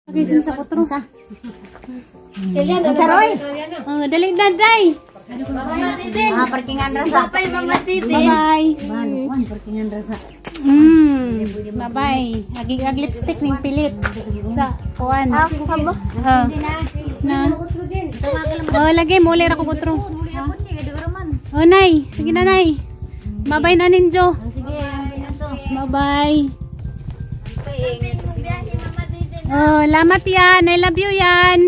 Gising sa kutro. Charoy. Oh, dali daday. Ah, parkingan rasa. Bye, Mama Didin. Bye-bye. Baluan parkingan rasa. Bye-bye. Agi ag lipstick ning pilit sa kuan. Ako ka ba? Oh. Na. Oh, lagi mo ra ko kutro. Oh, nay. Sige na, nay. Bye-bye na ninjo. Sige, to. Bye-bye. Biyahe, Mama Didin. Oh, lamat yan. I love you yan.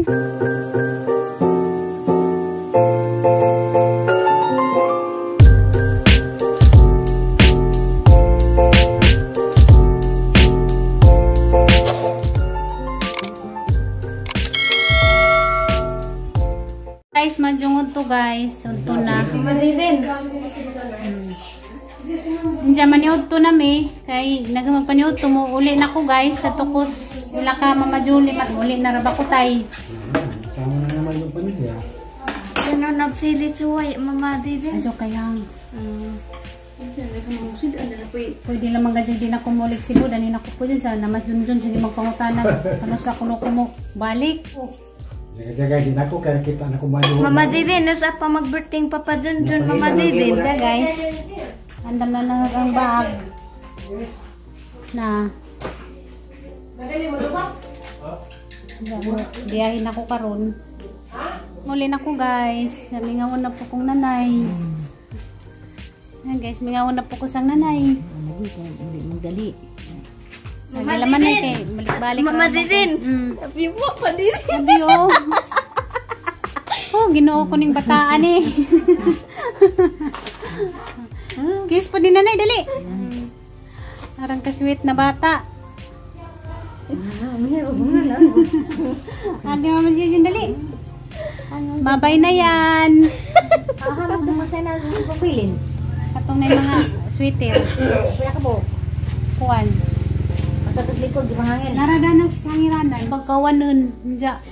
Guys, madjungod to guys. Udto na. Mama Didin. Diyan maniud to na mi. Kay nagmagpaniud to mo. Uli na ko guys. Sa tukos. Wala ka Mama Julie. Uli na raba ko tay. Sama na naman yung pamilya. Ano nagsili suway, Mama Didin? Adyo kayang. Pwede lamang gadyo din ako mulik Cebu. Dani na ko po dyan sa namas junjun. Sige magpangutana. Ano sa kuno ko mo balik. Oh. Jaga-jaga din ako kaya kita na kumayo. Mama Didin, nasa pa mag-birthday Papa Junjun, Mama Didin. Diba, guys? Andam na lang ang bag. Na. Biyahin ako karon. Muli na ko guys. Mingawan na po kong nanay. Ayan guys, mingawan na po ko sang nanay. Hindi magdali. Mama Nagalaman na Didin. kay balik-balik. Mama ra ako. Didin. Sabi mo, Papa Didin. Sabi oh. Oh, Ginoo ko ning bataan eh. Kiss po din nanay, dali. Arang ka-sweet na bata. Ate Mama Gigi, dali. Babay na yan. Ah, magdumasay na papilin. Katong na yung mga sweeter. Wala ka bo. Kuan. Basta tutlikod, di mahangin. Naradanas hangiranan. Pagkawanon. Diya.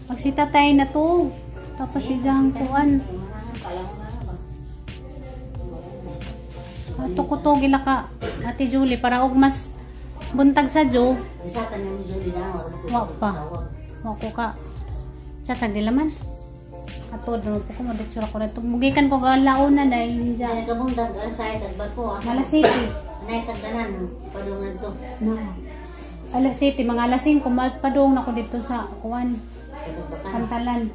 Pag si tatay na to. Tapos si Jang kuan. Ato ko to gila ka Ate Julie para og mas buntag sa Jo. Isa ka na mo Julie lang. Wa pa. Wa ko ka. Chat di laman. Ato do po ko moditsura ko rito. Mugikan ko galauna dai Kaya diya. kabundang, alas sa agbar ko. Ah. Alas 7. Nay sa tanan, padungan to. Na. Alas 7, mga alas 5 magpadong na ko dito sa kuan. Pantalan.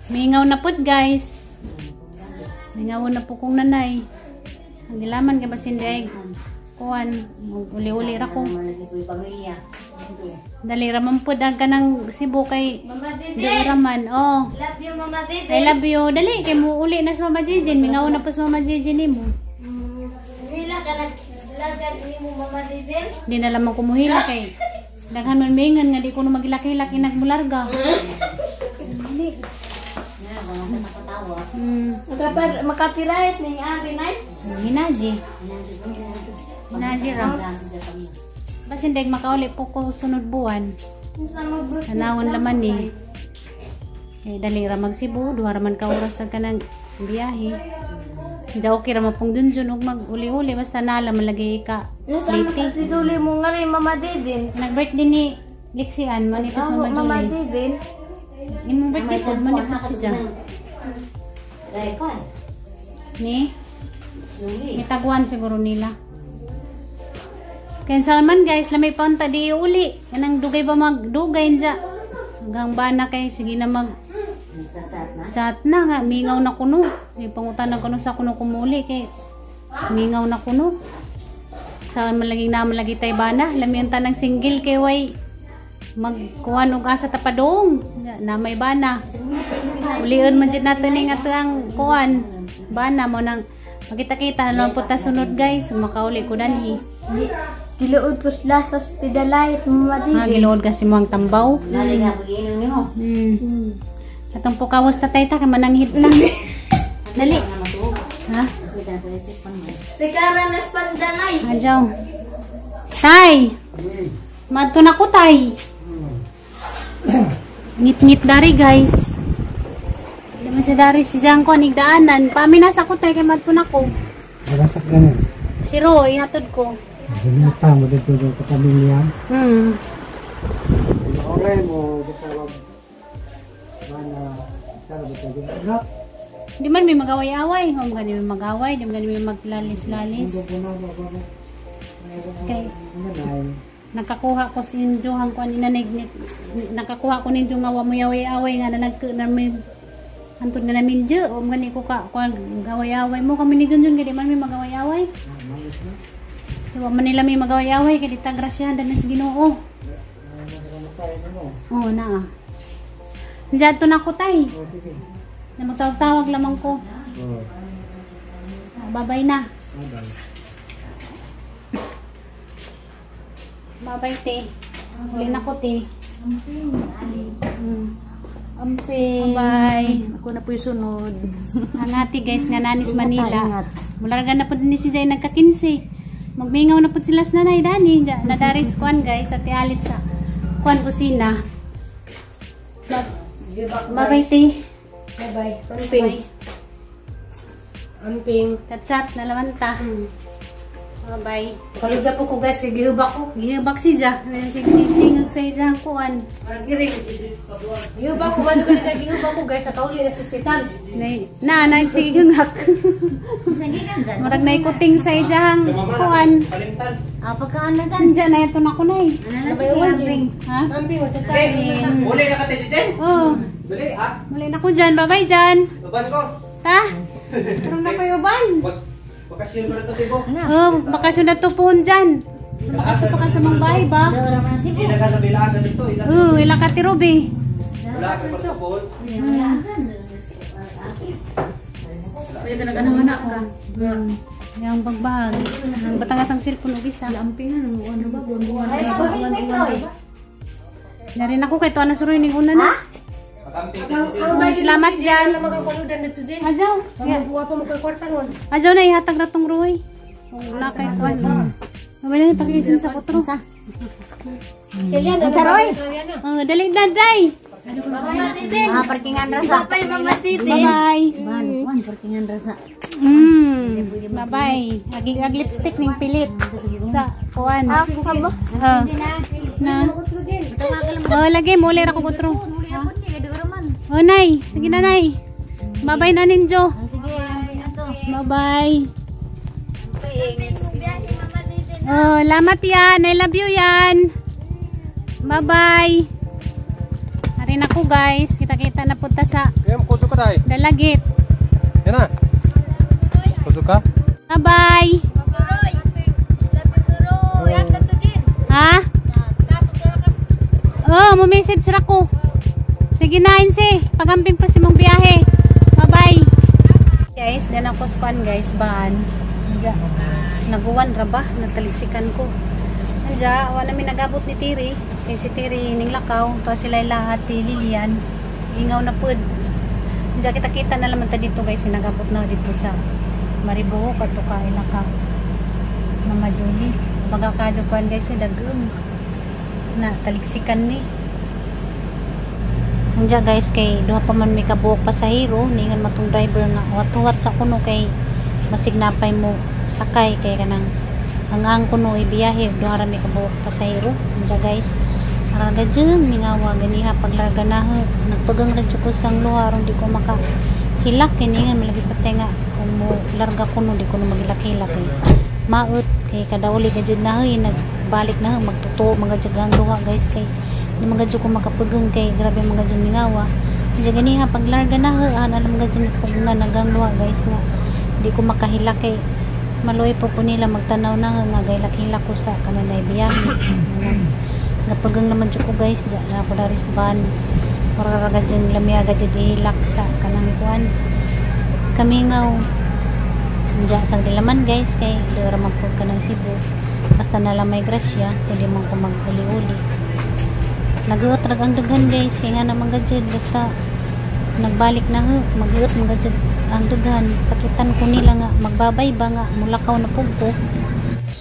Mingaw na pud guys. Mingaw na po kong nanay. Ang gilaman kay basin di ay kuan, uli-uli ra ko. Malagi ko yung pamilya. Dali ra man pud ang kanang Cebu kay Mama di Didin. ra man. Oh. Love you, Mama Didin. I love you. Dali kay mo uli na sa Mama Jijin. Mingaw na po sa Mama Jijin nimo. Hila ka naglagan ni mo, Mama Didin. Di na lamang kumuhila kay daghan man mingan nga di ko no magilaki-laki nagmularga. Dali. Na, baka nakatawa. Makapirahit ning ari nay. Hinaji. Hinaji ra. Basin deg makauli po ko sunod buwan. Sa mag-birthday. Tanawon laman ni. Kay dali ra mag Cebu, duha ra man ka oras sa kanang biyahe. Hindi okay ra mapong dunjun og mag uli-uli basta nala malagi ka. Nasa mas Leyte. Ate mo nga rin, Mama Didin. Nag-birthday ni Lixian man ito sa Ako, Mama Mama Julie. Didin. Imong birthday po man ito si Jang. Repan. Ni Julie. Mitaguan siguro nila. Kaya saan man guys, lamay pa unta di uli. Kanang dugay pa magdugay dya. Hanggang bana kay sige na mag Nagsasat na. chat na nga mingaw na kuno. May pangutan na kuno sa kuno kumuli kay mingaw na kuno. Saan man lagi na malagi tay bana, lami ang tanang single kay way magkuhan og asa tapadong na may bana. Ulion man jud nato ning ato ang kuan bana mo nang magkita-kita na lang po ta sunod guys, makauli ko danhi. Giluod ko sila sa Spidalite, Mama Ha, Didin. giluod kasi mo ang tambaw. Dali nga, pag-iinom nimo. Atong pukawas tatay ta kay mananghit na. Dali. Na matuog. Ha? Kita ko ito pang. Si Kara nas pandanay. Adyaw. Tay. Madto na ko tay. Ngit-ngit dari guys. Di man si dari si Jangko nigdaanan. Paminas ako tay kay madto na ko. Nagasak ganun. Si Roy hatod ko. Ginita mo dito yung kapamilya. Okay mo, gitawag mana tara dito dito. Di man may mag-away-away. Huwag gani may mag-away, di man gani may maglalis-lalis. Kay nakakuha ko si Injo hang kuan ina nakakuha ko ninjo nga wa mo away-away nga na nag na may antod nga namin jo o gani ko ka kuan gaway-away mo kami ni Junjun kay di man may mag-away-away. Di wa man nila may mag-away-away kay di ta grasyahan dan sa Ginoo. Oo na. Diyan na ko tay. Na magtawag-tawag lamang ko. Bye-bye na. Bye-bye, te. Huli na ko, te. Amping. Bye. Ako na po yung sunod. Ang ate, guys, nga nanis Manila. Mularga na po din ni si Zay nagka-15. Magmingaw na po sila sa nanay, Dani. Nadaris kuan, guys, at alit sa kuan kusina. Bye-bye, te. Bye-bye. Amping. Bye. Amping. Chat-chat, nalamanta. Bye-bye. Kalugya po ko guys, kay gihubak ko. Gihubak si Ja. Sige, tingog sa ija ang kuan. Parang giring. Gihubak ko, mano ganito, gihubak ko guys, nakauli na sa ospital. Na, na, sige hungak. Murag na ikuting sa ija ang kuan. Ah, pagkaan na tan. Andiyan na ito na ko na eh. Ano na sige, amping. Ha? Amping, magtsatsa. Uli na ka, Tete Jen? Oh, Bili, ah. muli na ko dyan. Bye-bye dyan. Uban ko. Ta? Karong na kayo ban. Bakasyon ko na to, Cebu. Oh, bakasyon na to pohon dyan. Bakasyon pa ka sa mga bahay ba? Hindi na ka nabilaan na dito. Ila Oh, ila ka ti Ruby. Wala ka pagkapon. Pwede ka nag-anak ka. Yang bagbag. Ang batangas ang cellphone og isa. Amping ano ba? Buwan-buwan na ba? Buwan-buwan na ba? Narin ako kay tuwa na suroy ning una na. Pakamping, Tete Jen. Oh, salamat dyan. Magkakaludan na to din. Ajaw. Yeah. Buwa pa mo kay kwarta nun. Ajaw na ihatag na tong ruoy. Wala kay kuan. Wala na pakisin sa kutro. Silian, ano ba? Oh, dali na day. Ah, parkingan rasa. Bye-bye. Ban, buwan, parkingan rasa. Bye-bye. Ag, ag lipstick ning pilit sa kuan. Oh. Na. Oh, lagi mo ra ko kutro. Oh, nay. Sige na, nay. Bye-bye na ninjo. Sige, amping ato. Bye-bye. Oh, lamat yan. I love you yan. Bye-bye. Arin ako, guys. Kita-kita na punta sa Kaya mo, kuso ka tayo. Dalagit. Yan na. Kuso ka? Bye-bye. Ha? Oh, mo-message ra ko. Sige na, Insi. Pagamping pa si mong biyahe. Bye-bye. Guys, dan ako sa kuan, guys, baan. Diya. Naguwan ra ba? Natalisikan ko. Diya, wala mi nagabot ni Tiri. Kay si Tiri ning lakaw, to sila lahat ti Lilian. Ingaw na pud. Diya kita-kita na laman ta dito guys, sinagabot na dito sa Maribuo kadto ka ilaka. Mama Julie. Baga kadyo kuan guys, dagom. Na taliksikan mi. Diya guys, kay duha pa man may kabuok pasahero, ningon matong driver nga wat-wat sa kuno kay masignapay mo sakay kay kanang ang kuno ibiyahe duha ra may kabuok pasahero. Diya guys, arga dyan mingawa ganiha paglarga na ho. Nagpagang radyo ko sang luha aron di ko maka hilak kiningan malagis na tenga kung mo larga kuno di ko na maghilak-hilak kay maut kay kada uli ka dyan na ho, nagbalik na ho, magtutuo mga jagang luha guys kay di mga dyan ko makapagang kay grabe mga dyan mingawa. Diyan ganiha paglarga na ho, ana lang mga dyan nga nagang luha guys nga di ko makahilak kay maluoy po po nila magtanaw na ho, nga gailak-hilak ko sa kananay biyahe. Napagang naman dyan ko guys, dyan na ako dari sa van. Mararaga dyan, lamiaga dyan ihilak sa kanang kuan. Kamingaw. Dyan sang dilaman guys, kay dara man po ka ng Cebu. Basta na lang may grasya, pwede man ko mag-uli-uli. Nag-uot rag ang daghan guys, kaya nga naman gadyan, basta nagbalik na ho, mag-uot mga dyan ang daghan. Sakitan ko nila nga, magbabay ba nga, mulakaw na po ko.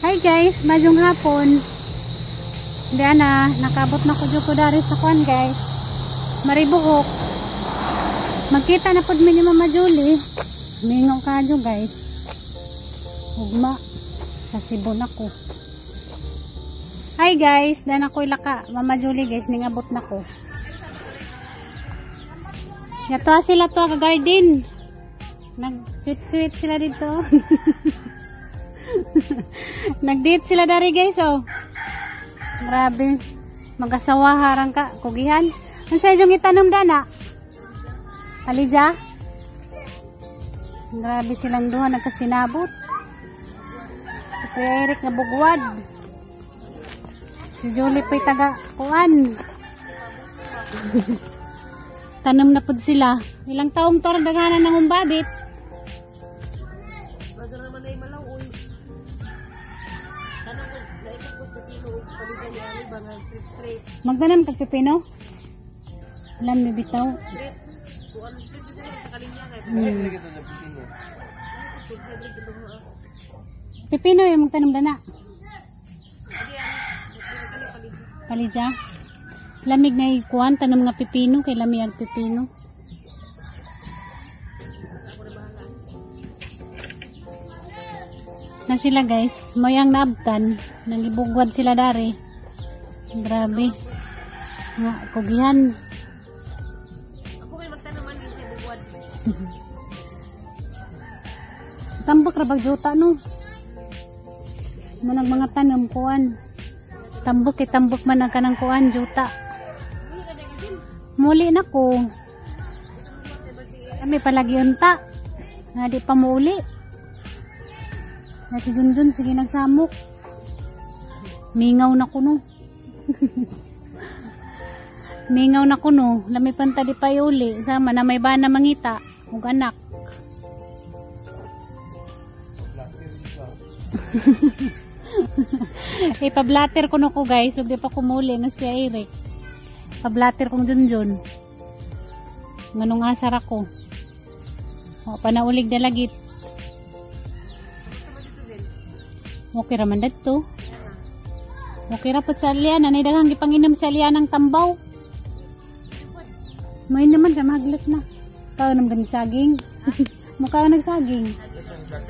Hi guys, madyong hapon. Diyan na, nakabot na ko dyan ko dari sa kuan guys. Maribuok. Magkita na pod mi ni Mama Julie. Mingaw ka dyan guys. Ugma. Sa Cebu na ko. Hi guys, dan ako'y laka. Mama Julie guys, ningabot na ko. Yatoa sila to ka garden. Nag-sweet-sweet sila dito. Nag-date sila dari guys oh. Grabe. Mag-asawa harang ka kugihan. Unsa yung itanom dana? Palija? Grabe silang duha nagkasinabot. Si Kuya Eric nga bugwad. Si Julie po'y taga kuan. Tanom na pud sila. Ilang taong to daghanan ng umbabit. Magtanom kag pipino? Alam ni bitaw. Pipino yung magtanom dana. Palija. Lamig na ikuan tanom nga pipino kay lami ang pipino. Na sila guys, mayang naabtan, nangibugwad sila dari. Grabe. Nga kugihan. Ako may magtanom ani sa bugwad. Tambak ra bag juta no. Manang mga tanom kuan. Tambok kay tambok man ang kanang kuan juta. Muli na ko. Kami palagi unta. Nga di pa muuli. Na si Junjun sige nagsamok. Mingaw na kuno. Mingaw na kuno. Lami panta di pa iuli. Sama na may bana mangita ug anak. Ipablatter ko no ko guys, ug di pa kumuli ngas Kuya Eric. Pablatter kong Junjun. Nganong asar ako. O panaulig dalagit. Okay ra man dadto. Okay ra pud sa alian, anay daghang gipanginom sa alian ang tambaw. May naman ka mahaglot na. Kao nam gani saging. Mukha nagsaging.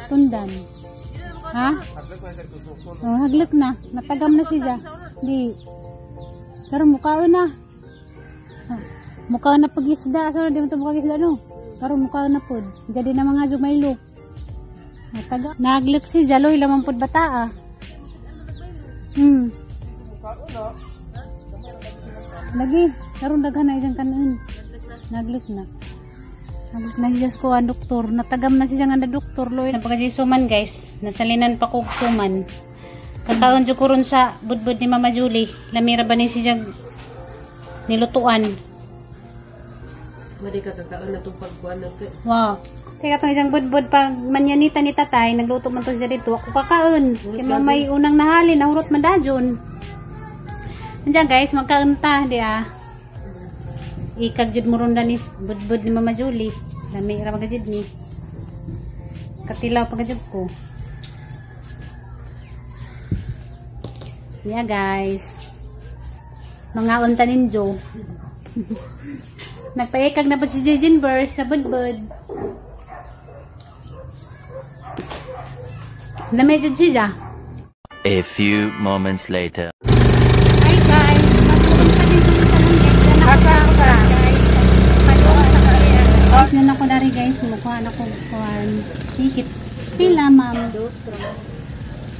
Tundan. Ha? Oh, haglot na. Natagam na siya. Di. Pero mukha na. Mukha na pag-isda. So, di mo ito mukha isda, no? Pero mukha na pod. Jadi na mga jumaylo. Nataga. Naglip si Jaloy lamang pod bata, ah. Lagi. Karon daghan na isang kanon. Naglip na. Naglip na siya ko ang doktor. Natagam na siya nga doktor. Loy. Napagajisuman guys. Nasalinan pa ko suman. Kakaon jud ko ron sa budbud ni Mama Julie. Lamira ba ni siya nilutuan? Madi ka kakaon na itong pagkuhan na ito. Wow. Kaya itong isang budbud pag manyanita ni tatay, nagluto man to siya dito. Ako kakaon. Kaya mamay unang nahali, nahurot man dajon. Nandiyan guys, magkaunta, di ah. Ikag jud mo ron ni budbud ni Mama Julie. Lami ra magajud ni. Katilaw pagajud ko. Yeah guys. Mga unta ninjo. Nagpaikag na ba si Jejin Burst sa budbud. Lamay jud siya. A few moments later. Hi guys, matulog pa din sa guys. Guys, nan ako dari guys, mukha na ko kuan ticket. Pila ma'am?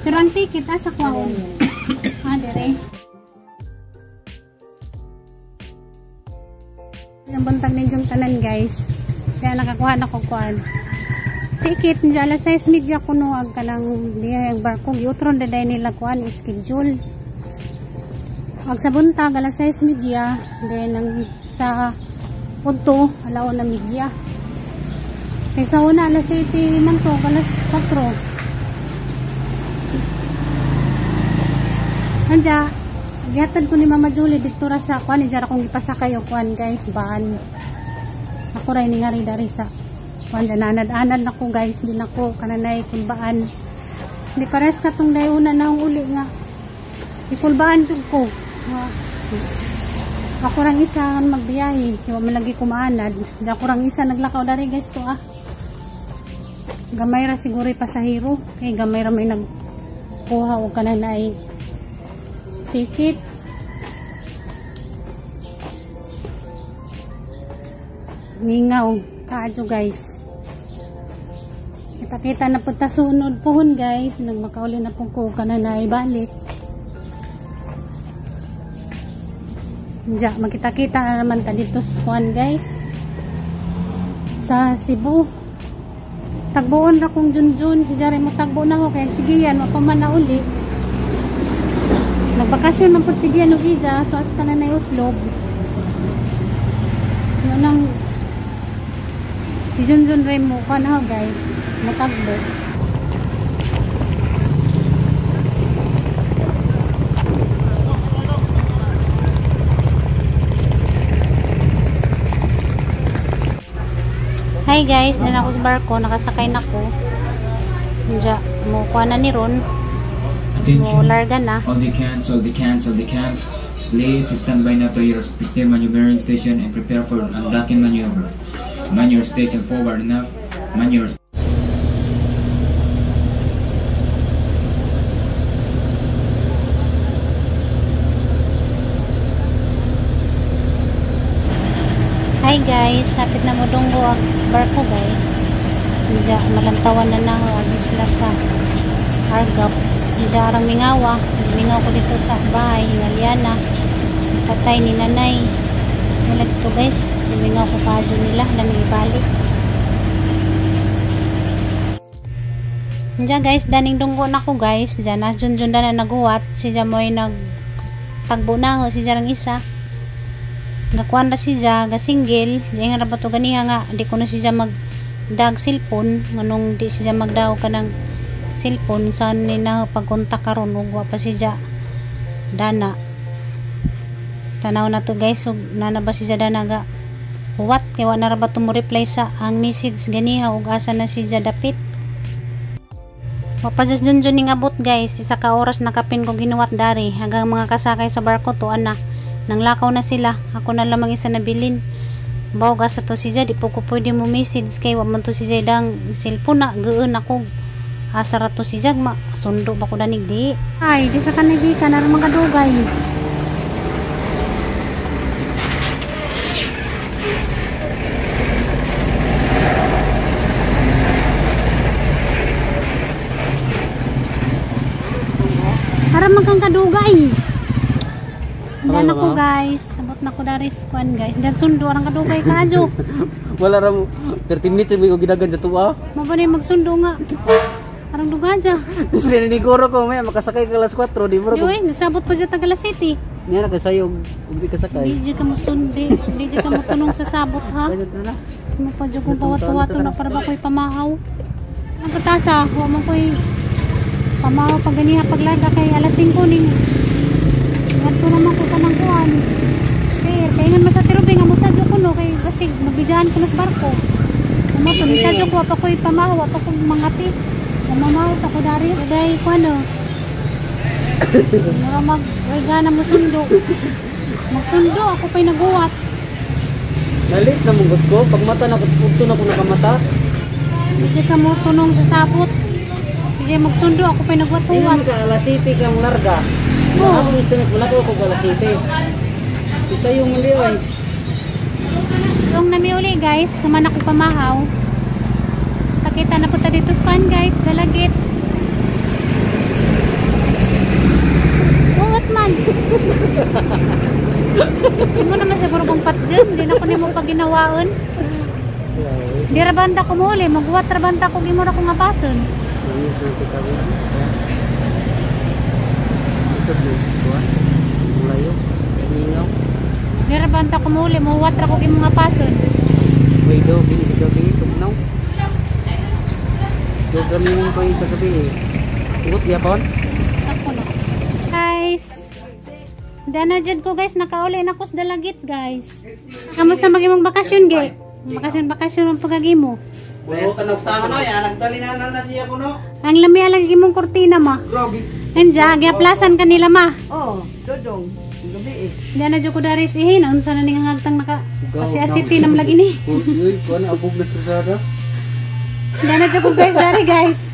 Pero ang ticket asa ko ako. Ah, dire. Ang buntag ninyong tanan guys. Kaya nakakuha na ko kuan. Ticket niya alas 6:30 kuno ang kanang diya ang barko giutron daday nila kuan schedule. Ag sa buntag alas 6:30, then ang sa udto 1:30. Kay sa una alas 7 man to alas 4. Anja gihatod ko ni Mama Julie didto ra sa kuan, dira akong gipasakay og kuan guys, baan. Ako ra ni ngari dari sa kuan, nanad-anad nako guys, di nako kananay kulbaan. Di pares katong dayuna na akong uli nga ikulbaan jud ko. Ako rang isa magbiyahe, di man lagi kumaanad. Di ako rang isa naglakaw dari guys to ah. Gamay ra siguro pasahero, kay gamay ra may nagkuha og kananay Ticket. Mingaw kaadyo guys. Kita-kita na po ta sunod pohon guys. Nagmakauli na po ko kana na ibalik. Diya, magkita-kita na naman ta dito sa kuan guys. Sa Cebu. Tagboon ra kong junjun. Si Jare mo tagbo na ho kay sige yan wa pa man na uli. Nagbakasyon man pud sige yan og ija tuas ka na na uslob. Yun ang si Junjun rin mo ka na guys, matagbo. Hi guys, din ako sa barko, nakasakay na ko. Diya, mukuha na ni Ron. Attention, Mo larga na. all the cans, all the cans, all the cans. Please stand by now to your respective maneuvering station and prepare for undocking maneuver. Man your station forward enough. Man your Hi guys, sapit na mo dunggo ang barko guys. Diya, malantawan na na ang isla sa Argap. Diya arang mingawa. Mingaw ko dito sa bahay, Ngaliana. Tatay ni nanay. Wala dito guys. Mingaw ko pa nila, dami ibalik. Diya guys, daning dunggo na ko guys. Diya, nas junjun na naguwat. Si Jamoy nagtagbo na ho, si Jarang isa. Gakuan ra siya, gasinggil. Diya nga ra ba to ganiha nga, di ko na siya magdag cellphone. Nganong di siya magdaog ka ng cellphone, saan ni na pagkontak karon ug wa pa siya dana. Tanaw na to guys, ug nana ba siya dana ga huwat kay wa na ra ba to mo reply sa ang message ganiha ug asa na siya dapit. Wa pa jud junjun ning abot guys, isa ka oras nakapin ko ginuwat dari hanggang mga kasakay sa barko to ana. Nanglakaw na sila, ako na lamang isa nabilin. Bawag asa to siya, di po ko pwede mo message kay wa man to siya dang cellphone na gaan ako. Asa ra to siya, ma sundo ba ko danig di. Ay, di sa kanigi ka na mga dugay. Para magkang kadugay. Dan ako guys, sabot na ko daris kuan guys. Dan sundo arang kadugay ka ajo. Wala ra 30 minutes may ko gidagan sa tuwa. Mo ba ni magsundo nga? Arang duga ja. Siyempre niniguro ko may makasakay ka alas 4 di bro. Di nasabot pa siya taga Las City. Niya na kasayog ug di kasakay. Di ka mo sundi, di ka mo tunong sa sabot ha. Mo pa jud kung tawat-tawat na para ba ko'y pamahaw. Ang patasa, wa man ko'y pamahaw pag ganiha paglarga kay alas 5 ning ngadto naman ko kanang kuan. Kay kaingan man sa tirubi nga mosadyo ko no kay basig mabidyahan ko na sa barko. Mo to misadyo ko pa ko'y pamahaw, pa ko mangati. Mamamaw sa ko dari. Day kuan no. Mura mag oy gana mo sundo. Magsundo ako pay naguwat. Nalit na mong ko pag mata na ko na ko nakamata. Di ka mo tunong sa sabot. Sige magsundo ako pay nagwat-huwat. Ka alas 7 kang larga. Oh. Ako estimate wala ko ko alas 7. Isa yung mali ay. Yung nami uli guys, suman ako pamahaw. Pakita na po ta dito sa kuan guys, Dalagit. Buot man. Mo naman siguro kong patjon, di na ko nimo paginawaon. Di ra banda ko muli, maghuwat ra banda ko gimo ra ko nga bason. Di ra banda ko muli, muhuwat ra ko gimo nga pason. Wait do, gini gabi tugnaw. Do kami mong koy kagabi. Ugot gyapon. Ako na. Guys. Dana jud ko guys, nakauli na ko sa Dalagit guys. Kamusta magimong bakasyon ge? Bakasyon man pagagimo. Wala ka nagtama na ya, nagdali na na siya kuno. Ang lami lagi imong kurtina ma. Grabe. Anja, giaplasan kanila ma. Oh, dodong. Gabi eh. Dana jud ko daris ihin, unsa na ning ngagtang naka Asia City nam lagi ni. Uy, kuan abog na sa sada. Dana jud ko guys dari guys.